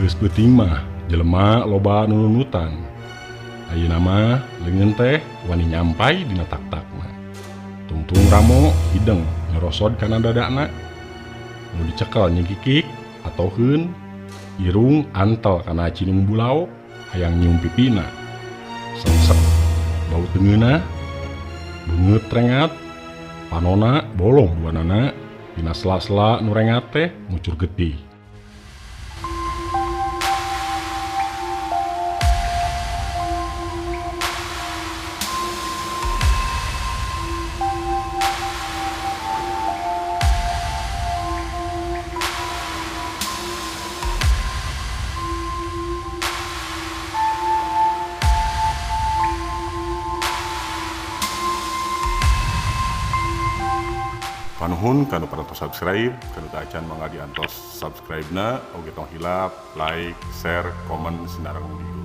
Geus peuting mah jelema loba nu nunutan. Ayeuna mah leungeun teh wani nyampai dina tak-takna. Tungtung ramo hideng nyorosod kana dadana. Nu dicekel nyingkikik atoheun irung antel kana cinung bulao hayang nyium pipina. Sengsek bau tengeunah beungeut rengat panona bolong duanana dina sela-sela nu rengat teh mucur getih. Panuhun kanu parantos subscribe, kanu teu acan mangga diantos subscribe-na, oge tong hilap, like, share, komen sinareng video.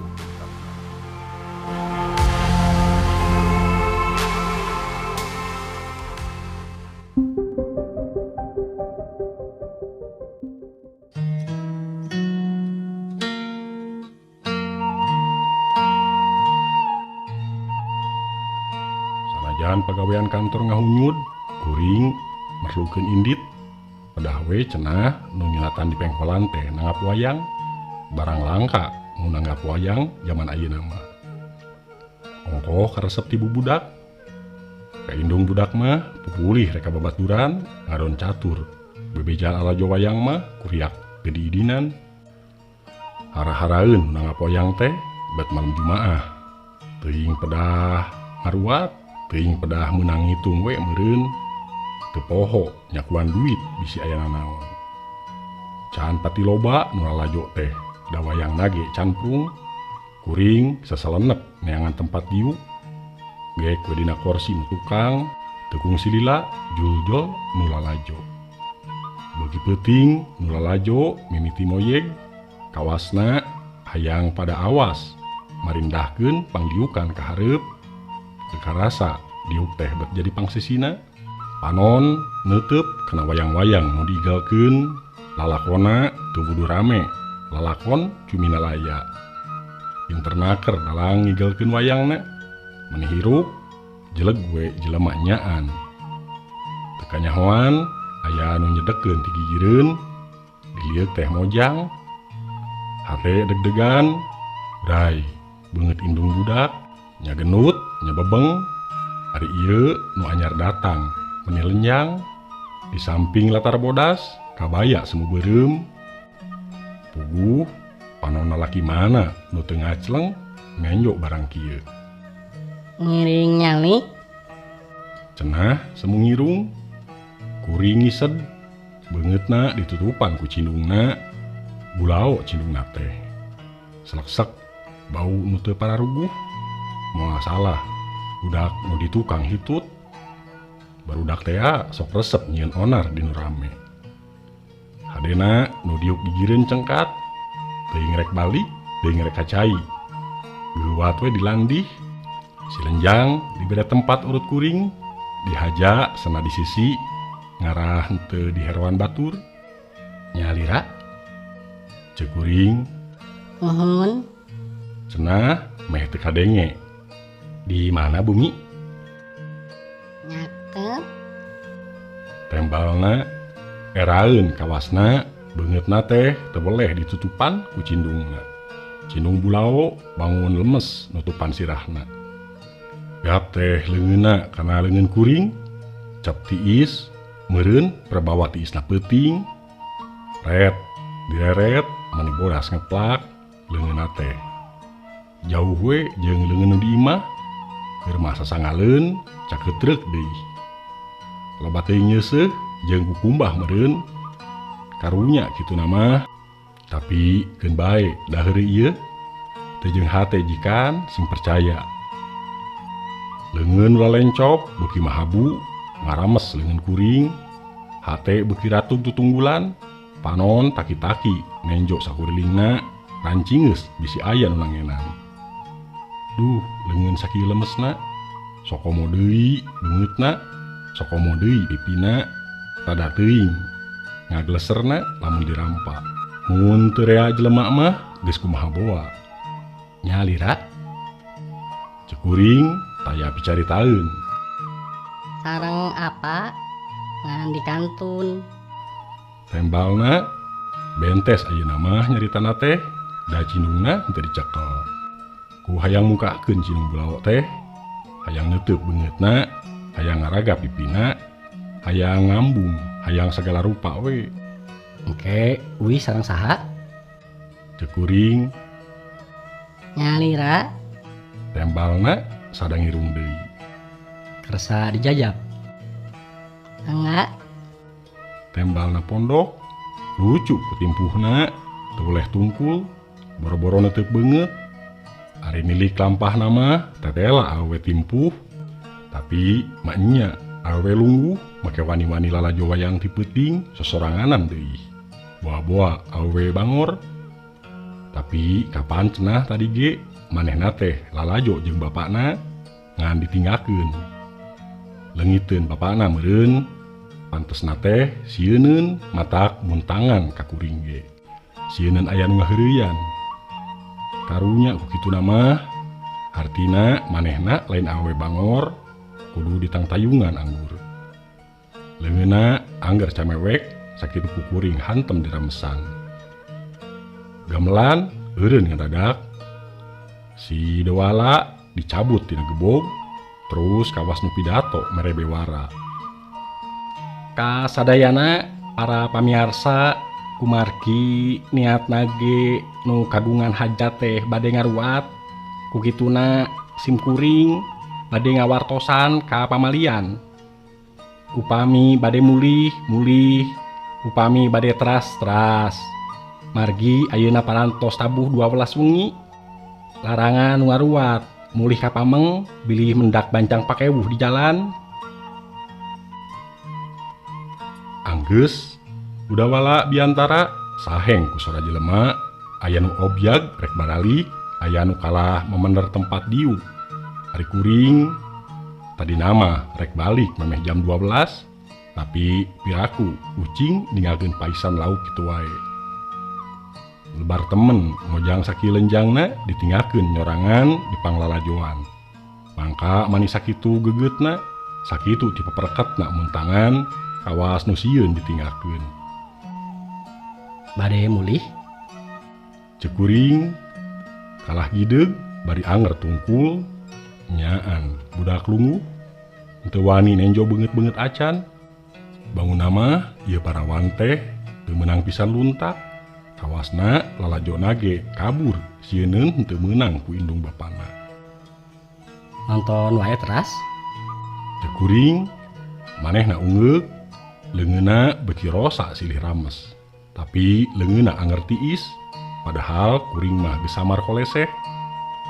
Sanajan pagawean kantor ngahunyud, kuring merlukeun indit, pedah we cenah nu nyilatan di pengkolan teh nanggap wayang, barang langka nu nanggap wayang zaman ayeuna mah. Ongkoh karesep ti bubudak, kaindung budak mah pupulih reka babaturan ngadon catur, bebejaan alajo wayang mah kuriak teu diidinan. Hara-haraeun nanggap wayang teh bet malam Jumaah, teuing pedah ngaruat, teuing pedah meunang ngitung we meureun. Teu poho nyakuan duit bisi aya nanaon. Can pati loba nu lalajo teh, da wayang nage can prung, kuring sasalenep neangan tempat diuk, geek we dina korsi nu tukang, teu kungsi lila juljol nu lalajo. Beuki peuting nu lalajo mimiti moyeg, kawasna hayang pada awas, marindahkeun pangdiukan ka hareup, teu karasa diuk teh bet jadi pangsisina. Panon neuteub kana wayang-wayang nu diigalkeun, lalakona teu kudu rame, lalakon cumina laya. Internaker dalang ngigalkeun wayangna, meni hirup jeleg we jelema nyaan. Teu kanyahoan aya nu nyedekeun ti gigireun, dilieuk teh mojang, hate deg-degan, bray beungeut indung budak, nya genut, nya bebeng, ari ieu nu anyar datang. Meni lenyang, di samping latar bodas, kabaya semu beureum. Puguh, panonna laki mana nu teu ngacleng, ngenjo barang kieu. Ngiring nyali. Cenah semu ngirung, kuring ngised, beungeutna ditutupan ku cindungna, bulao cindungna teh. Seleksek, bau nu teu pararuguh, moal salah, budak nu di tukang hitut. Barudak tea sok resep nyieun onar di nu rame. Hadena nu diuk gigireun cengkat, teuing rek balik, teuing rek ka cai. Geuwat we dilandih, si lenjang dibere tempat urut kuring, dihaja sena di sisi, ngarah henteu di heroan batur. Nyalira, ceuk kuring. Nuhun. Cenah meh teu kadenge. Di mana bumi? Nyakep. Tembalna eraeun kawasna beungeutna teh teu weleh ditutupan ku cindungna. Cindung bulao bangun lemes nutupan sirahna. Gap teh leungeunna kana leungeun kuring, cap tiis, meureun perbawa tiisna peuting. Ret direret mani bodas ngeplak leungeunna teh. Jauh we jeung leungeun nu di imah, keur mah sasangaleun cakeutreuk deui. Loba teuing nyeuseuh jeung kukumbah meureun. Karunya kitu nama, tapi keun bae da heureuy ieu teu jeung hate jikan sing percaya. Leungeun lalencop beuki mahabu, ngarames leungeun kuring, hate beuki ratug tutunggulan, panon taki-taki nenjo sakurilingna, rancingeus bisi aya nu nangenan. Duh, leungeun sakieu lemesna, sokomo deui beungeutna, sokomo deui pipina, tada teuing ngagleserna lamun dirampa. Mun teu rea jelema mah geus kumaha boa. Nyalira. Cek kuring taya picaritaeun. Sareng apa? Ngan dikantun. Tembalna bentes ayeuna mah nyaritana teh da cinungna henteu dicekel. Ku hayang mukakeun cinung bulaok teh, hayang neuteub beungeutna, hayang ngaraga pipina, hayang ngambung, hayang sagala rupa we. Engke uih sareng saha? Cek kuring. Nyalira. Tembalna sadang irung deui. Kersa dijajab. Enggak. Tembalna pondok, lucu kutimpuhna, teu boleh tungkul, boro-boro neuteub beungeut. Ari milik lampahna mah tetela awewe timpuh, tapi maknya awewe lungguh make wani-wani lalajo wayang ti peuting sosoranganan deui. Boa-boa awewe bangor. Tapi kapan cenah tadi ge manehna teh lalajo jeung bapakna ngan ditinggalkeun. Leungiteun bapakna meureun, pantesna teh sieuneun matak muntangan ka kuring ge. Sieuneun aya nu ngaheureuyan. Karunya ku kituna mah hartina manehna lain awewe bangor kudu ditangtayungan anggur. Leungeunna angger camewek sakitu ku kuring hantem diramesan. Gamelan eureun ngadadak. Si Dewala dicabut tina gebog terus kawas nu pidato mere bewara. Kasadayana para pamiarsa kumargi niat nage nu kagungan hajat teh bade ngaruat ku kituna simkuring bade ngawartosan ka pamalian. Upami bade mulih mulih, upami bade teras teras. Margi ayeuna parantos tabuh 12 wengi. Larangan ngaruat mulih ka pameng bilih mendak bancang pakewuh di jalan. Anggeus Budawala biantara saheng ku sora jelema aya nu obyag rek baralik, aya nu kalah memender tempat diuk. Ari kuring tadi nama rek balik memeh jam 12, tapi piraku ucing ninggalkeun paisan lauk kitu wae. Lebar temen ngojang sakilenjangna ditinggalkeun nyorangan di panglalajoan. Mangka manis sakitu gegeutna, sakitu dipepereketna muntangan kawas nu sieun ditinggalkeun. Bade mulih? Cek kuring kalah gideug bari anger tungkul nyaan budak lungu teu wani nenjo beungeut-beungeut acan. Bangun mah ieu parawan teh teu meunang pisan luntak. Kawasna lalajona ge kabur sieuneun teu meunang ku indung bapana. Nonton wae teras? Cek kuring manehna ungeuk leungeunna beuki rosa silih rames. Tapi leungeunna anger tiis, padahal kuring mah geus samar koleseh.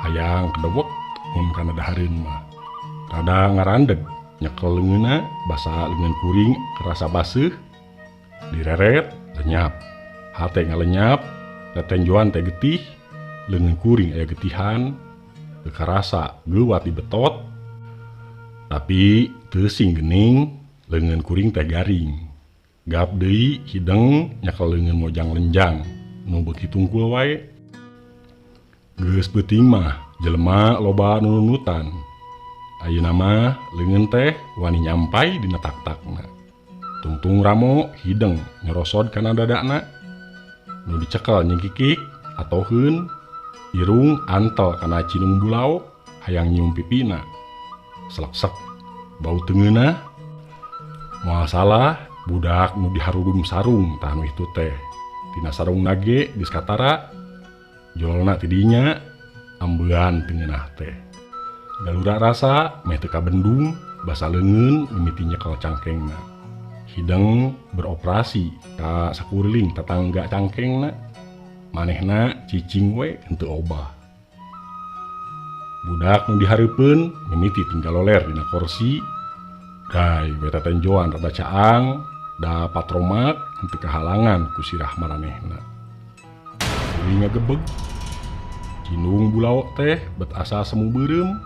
Hayang kedewek mun kana dahareun mah. Rada ngarandeg nyekel leungeunna basa leungeun kuring kerasa baseuh, direret lenyap. Hate ngalenyap, tetenjoan teh getih, leungeun kuring aya getihan, teu karasa geuwat dibetot. Tapi teu sing geuning leungeun kuring teh garing. Gap deui hideng nyekel leungeun mojang lenjang nu beuki tungkul wae. Geus peuting mah jelema loba nu nunutan. Ayeuna mah leungeun teh wani nyampai dina tak-takna. Tungtung ramo hideng nyorosod kana dadana. Nu dicekel nyengkikik atoheun, irung antel kana cinung bulaok hayang nyium pipina. Seleksek bau tengeunah. Moal salah budak nu diharudum sarung tah nu itu teh. Tina sarung nage geus katara, jolna ti dinya ambean tengeunah teh. Galura rasa meh teu kabendung basa leungeun mimiti nyekel cangkengna. Hideng beroperasi ka sakuriling tatangga cangkengna. Manehna cicing we henteu obah. Budak nu dihareupeun mimiti tinggal loler dina korsi. Dai we tetenjoan rada caang, da patromak henteu kahalangan ku sirah maranehna. Kuring ngagebeg. Cinung bulaok teh bet asa semu beureum,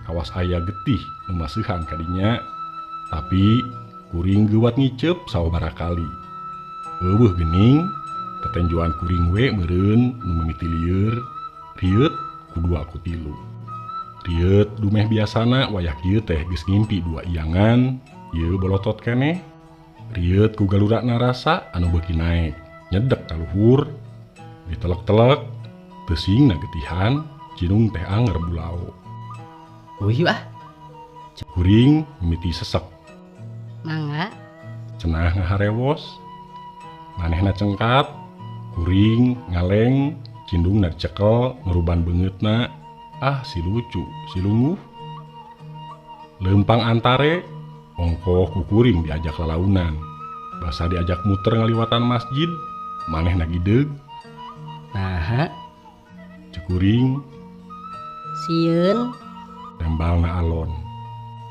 kawas aya getih nu maseuhan kadinya. Tapi kuring geuwat ngiceup sababaraha kali. Eueuh geuning Tetenjoan kuring we meureun nu mimiti lieur, rieut ku dua ku tilu. Rieut dumeh biasana wayah kieu teh geus ngimpi dua iangan, ieu bolotot keneh. Rieut ku galurakna rasa anu beuki naek, nyedek ka luhur, ditelek-telek, teusingna getihan, cinung teh anger bulao. Euy ah. Kuring mimiti sesek. Mangga. Cenah ngaharewos. Manehna cengkat, kuring ngaleng, cindungna dicekel, ngeruban beungeutna. Ah si lucu, si lungguh. Leumpang antare, ongkoh ku kuring diajak lalaunan. Basa diajak muter ngaliwatan masjid, manehna gideug. Naha? Ceuk kuring. Sieun. Tembalna alon.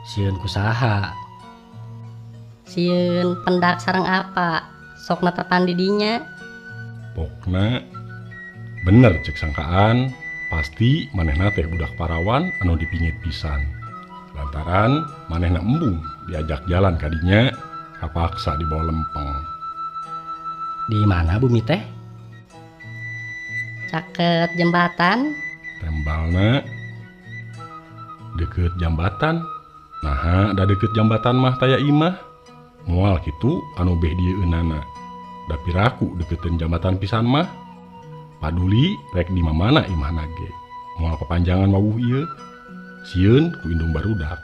Sieun ku saha? Sieun pendak sareng apa? Sok netepan di dinya. Pokna bener cek sangkaan, pasti manehna teh budak parawan anu dipingit pisan. Lantaran manehna embung diajak jalan kadinya, kapaksa dibawa lempeng. Di mana bumi teh? Caket jembatan. Tembalna deket jambatan. Naha da deket jambatan mah taya imah. Moal kitu anu beh dieueunana. Da piraku deketeun jambatan pisan mah. Paduli rek di mamana imahna ge. Moal papanjangan wawuh ieu. Sieun ku indung barudak.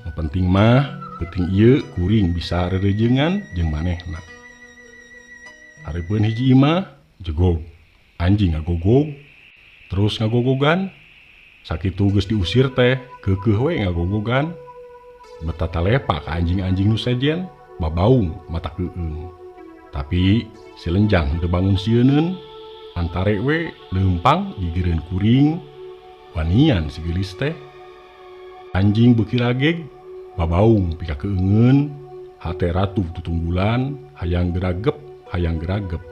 Nu penting mah penting ieu kuring bisa rerejengan jeung manehna. Hareupeun hiji imah jegog. Anjing ngagogog. Terus ngagogogan. Sakitu geus diusir teh keukeuh we ngagogogan. Betata lepa ka anjing-anjing nu sejen, babaung mata keueung. Tapi si lenjang henteu bangun sieuneun, antare we leumpang gigireun kuring, wanian si geulis teh. Anjing beuki rageg, babaung pika keueungeun, hate ratuh tutunggulan, hayang geragep, hayang geragep.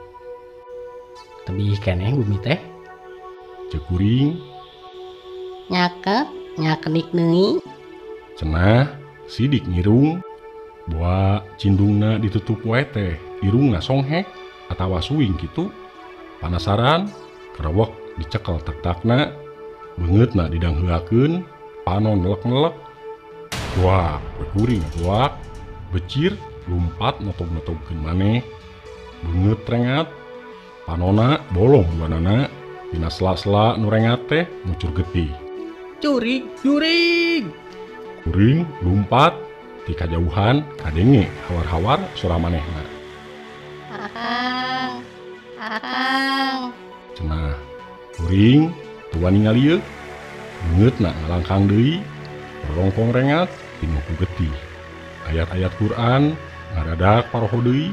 Tebih keneh bumi teh? Ceuk kuring. Nyaket, nyakenik deui. Cenah sidik ngirung, boa cindungna ditutup wae teh, irungna songhek atawa suing kitu. Panasaran, kerewek dicekel tak-takna, beungeutna didangheulakeun, panon nelek-nelek. Goak, we kuring goak, becir lumpat notog-notogkeun maneh, beungeut rengat, panona bolong duanana, dina sela-sela nu rengat teh ngucur getih. Jurig, jurig. Kuring lumpat ti kajauhan kadenge hawar-hawar sora manehna. Akang, akang. Cenah kuring teu wani ngalieuk, beungeutna ngalangkang deui, rorongkong rengat pinuh ku getih. Ayat-ayat Quran ngadadak paroho deui,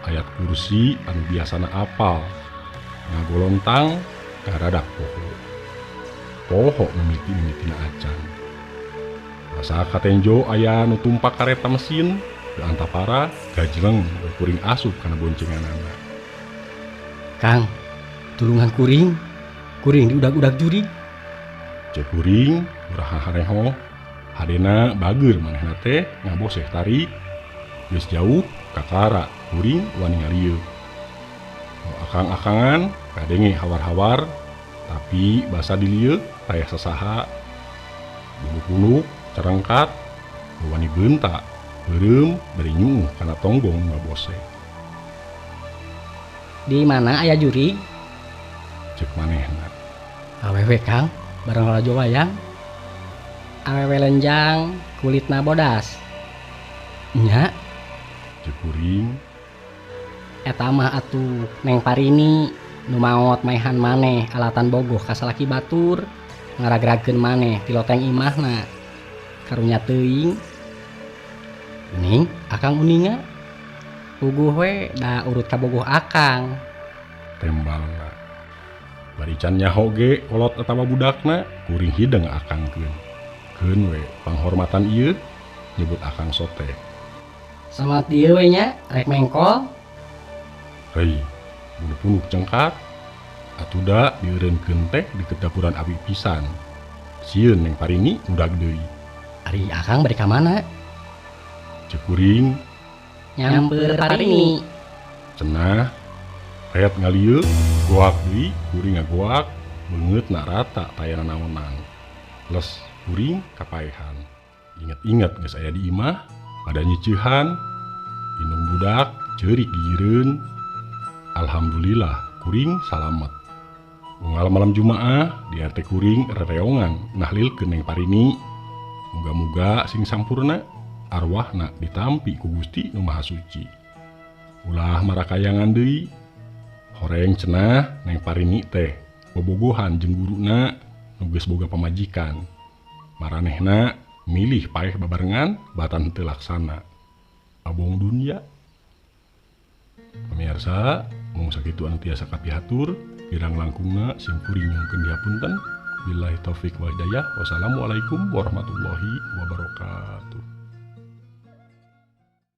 ayat kursi anu biasana apal ngagolontang ngadadak poho. Poho mimiti-mimitina acan. Asa katenjo aya nu tumpak kareta mesin, teu antapara gajleng we kuring asup kana boncenganana. Kang, tulungan kuring. Kuring diudag-udag jurig. Ceuk kuring urah hareho, hadena bageur manehna teh ngaboseh tarik. Geus jauh kakara kuring wani ngalieuk. Nu akang-akangan kadenge hawar-hawar, tapi basa dilieuk taya sasaha. Buluk-buluk cerengkat, wani beunta, beureum bari nyuuh kana tonggong ngaboseh. Di mana aya jurig? Ceuk manehna. Awewe Kang, bareng lalajo wayang. Awewe lenjang, kulitna bodas. Nya? Ceuk kuring. Eta mah atuh Neng Parini nu maot maehan maneh alatan bogoh ka salaki batur, ngaragrageun maneh ti loteng imahna. Karunya teuing. Uning, akang uninga. Puguh we da urut kabogoh akang. Tembalna. Bari can nyaho ge kolot atawa budakna, kuring hideng akangkeun. Keun we panghormatan ieu nyebut akang sote. Samat dieu we nya rek mengkol. Hei, bulu-punuk cengkat. Atuda dieureunkeun teh di kedapuran abi pisan. Sieun Neng Parini udag deui. Ari akang bari ka mana? Ceuk kuring. Nyamper Parini. Cenah. Ret ngalieu goak deui kuring ngagoak beungeutna rata taya nanaonan. Les kuring kapaehan. Inget-inget geus aya di imah pada nyiceuhan indung budak ceurik gigireun. Alhamdulillah kuring salamet. Unggal malam Jumaah di RT kuring rereongan nahlilkeun Neng Parini. Muga-muga sing sampurna arwahna ditampi ku Gusti Nu Maha Suci. Ulah marakayangan deui. Horeng cenah Neng Parini teh bobogohan jeung guruna nu geus boga pamajikan. Maranehna milih paeh babarengan batan teu laksana. Abong dunya. Pemirsa, mung sakitu anu tiasa kapihatur, kirang langkungna sim kuring nyungkeun dihapunten. Billahi taufik wal hidayah. Wassalamualaikum warahmatullahi wabarakatuh.